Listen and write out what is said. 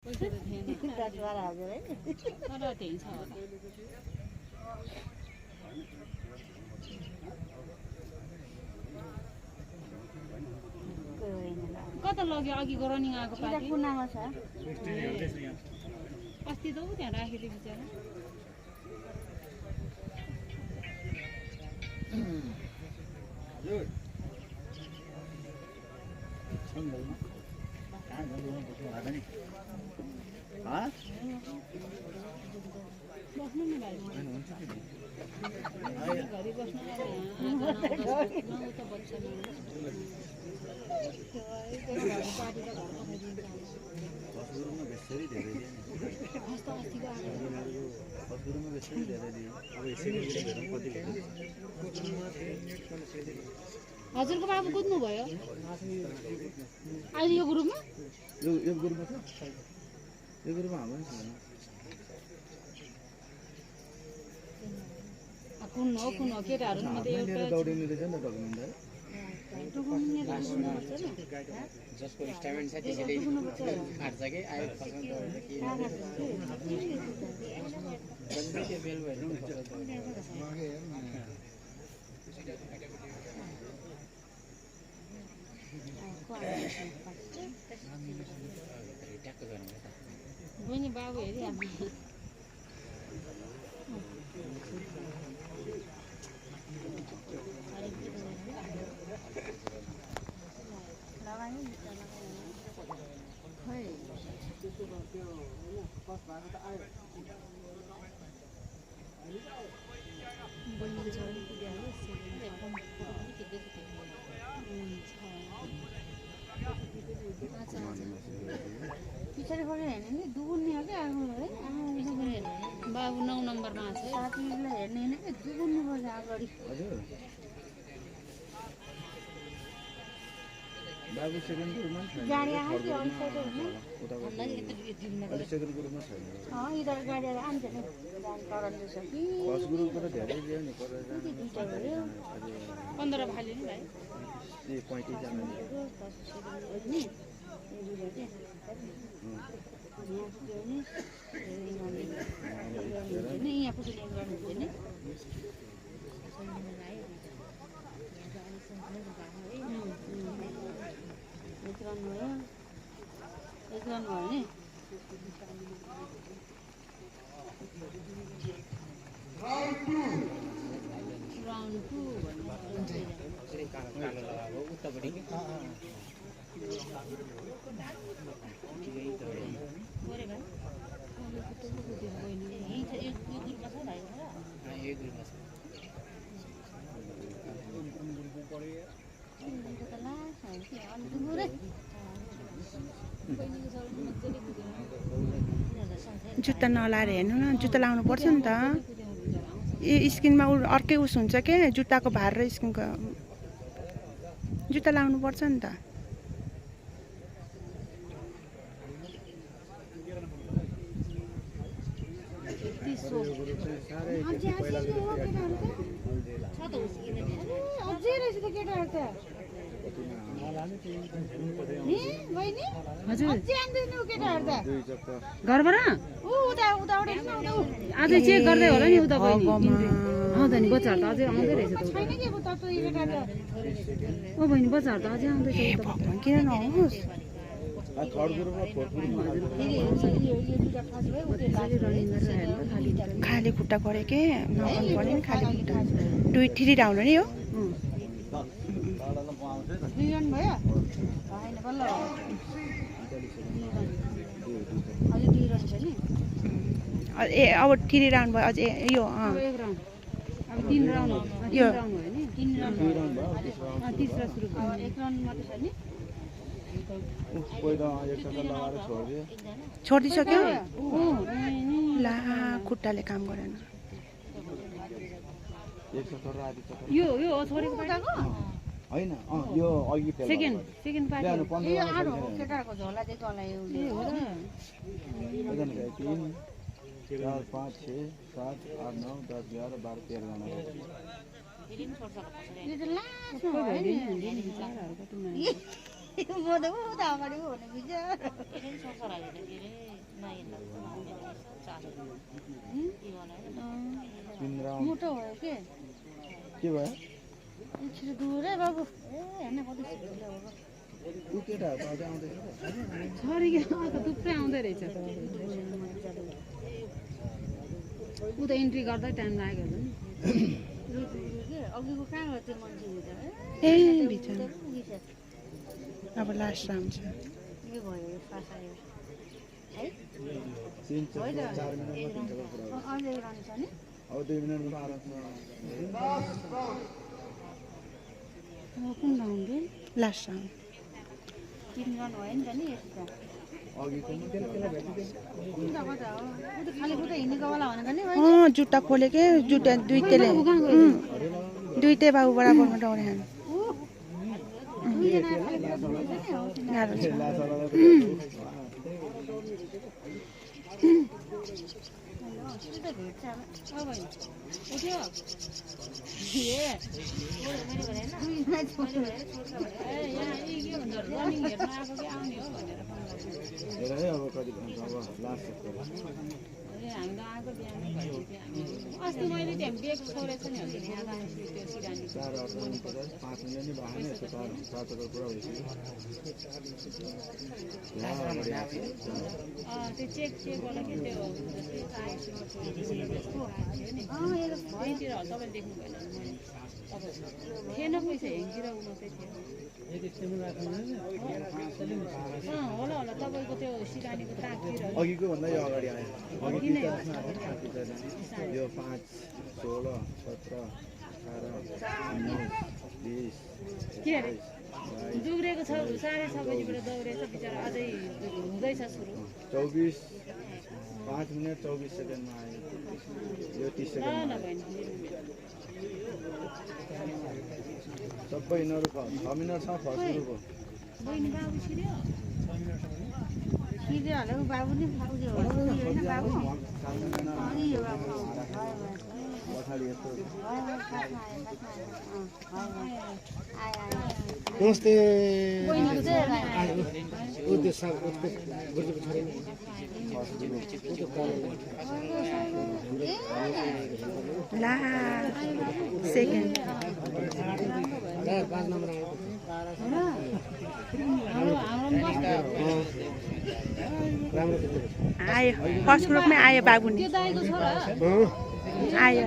पैसा त थिएन 10-12 हजार है तर त्यही छ होला कता लग्यो अघिको रनिङ आएको पार्टी कुनामा छ अस्ति त उ त्यहाँ राखेको बिचारा बस्नु नि भाइ घरि बस्नु त बच्छ हजुरको बाबु कुद्नु भयो अहिले यो ग्रुपमा कुन हो केटाहरू जसको स्टाइमेन्ट छ त्यसैले फाट्छ के आयो त्यो बेल भएर बहिनी बाबु हेरिहाल्नु पछाडि परेर हेर्ने नि दुगुन्ने हो क्या बाबु 9 नम्बरमा छ साथीलाई हेर्ने होइन कि दुगुन्ने पर्छ अगाडि बाबु सेकेन्ड ग्रुपमा गाडी आयो कि अरू साइड होइन सेकेन्ड ग्रुपमा छैन यिनीहरू गाडी आएर आन्छ नि तरले छ कि फर्स्ट ग्रुपको त धेरै ल्यायो नि पर 15 भाले नि भाइ 35 जना यहाँ पुग्ने गर्नु हुँदैन राउन्ड 2 उतापट्टि जुत्ता नलाएर हेर्नु न जुत्ता लाउनु पर्छ नि त स्किनमा अर्कै उस हुन्छ के जुत्ताको भार र स्किनको जुत्ता लाउनु पर्छ नि त घरबाट अझै चेक गर्दै होला नि उता बहिनी आउँदा नि बच्चाहरू त अझै आउँदै रहेछ ओ बहिनी बच्चाहरू त अझै आउँदैछ भगवान किन नहोस् खाली खुट्टा गरे के नगर्नु पर्ने नि खाली खुट्टा 2-3 राउन्ड नि हो ए अब 3 राउन्ड भयो अझै यो यो तीसरा सुरु एक राउन्ड मात्र छ नि छोडिदिसक्यो ला खुट्टाले काम गरेन यो छोडेको पाटाको हैन यो अघि सेकेन्ड पार्टी यो आरो केटाको झोला चाहिँ तलाई उले हो र 3 4 5 6 7 8 9 10 11 12 13 जना यो त लास्टमा भयो नि म त उता अगाडि हो भने बिचार तीन राउन्ड मोटो भयो के के भयो छिटो दुरे बाबु ए हैन कति छिटो हो ऊ केटाहरू त अझै आउँदैछ छोरी के थुप्रै आउँदै रहेछ त ऊ त इन्ट्री गर्दै टाइम लाग्यो होला नि के अघिको कहाँ गयो त्यो मान्छे ए बिचरा अब लास्ट राउन्ड छ के भयो फासायो है 3-4 मिनेटमा 3 जग्गा पुरा अझै रहन्छ नि अब 2 मिनेटमा आरामसँग कुन राउन्ड हो लास्ट राउन्ड 3 रन भयो नि त नि यस्तो अघिको खाली खुट्टा हिँडेको वाला भनेको नि जुत्ता खोले के जुत्ता दुईटैले दुईटै बाबु बराबरमा दौड्यान गाह्रो छ हेर है अब कति भन्छ अब लास्ट अस्ति मैले त्यहाँ बेग छोडेछ नि हजुर यहाँ त्यो सिरानी 4 5 मिनेट नै भएन यस्तो 4 जग्गा पुरा भइसक्यो त्यो चेक वाला के त्यो त्यहीँतिर तपाईँले देख्नु भएन थिएन पैसा हेङतिर उ मात्रै थियो होला तपाईँको त्यो सिरानीको ताकतिर अघिको भन्दा यो अगाडि आयो अघि यो 5 16 17 18 19 20 के अरे दुब्रेको छ 6:30 बजीबाट दौडेछ बिचरा अझै हुँदैछ सुरु 24 5 मिनेट 24 सेकेन्डमा आयो यो 30 सेकेन्डमा सबै यिनीहरू 6 मिनेट छ फर्स्ट ग्रुपको बहिनी बाबु छिर्यो छिर्यो होला बाबु नि उयो होइन बाबु पछाडि यस्तो नमस्ते ला सेकेन्ड 5 नम्बर आयो फर्स्ट ग्रुपमै आयो बाबु नि त्यो दाइको छोरा आयो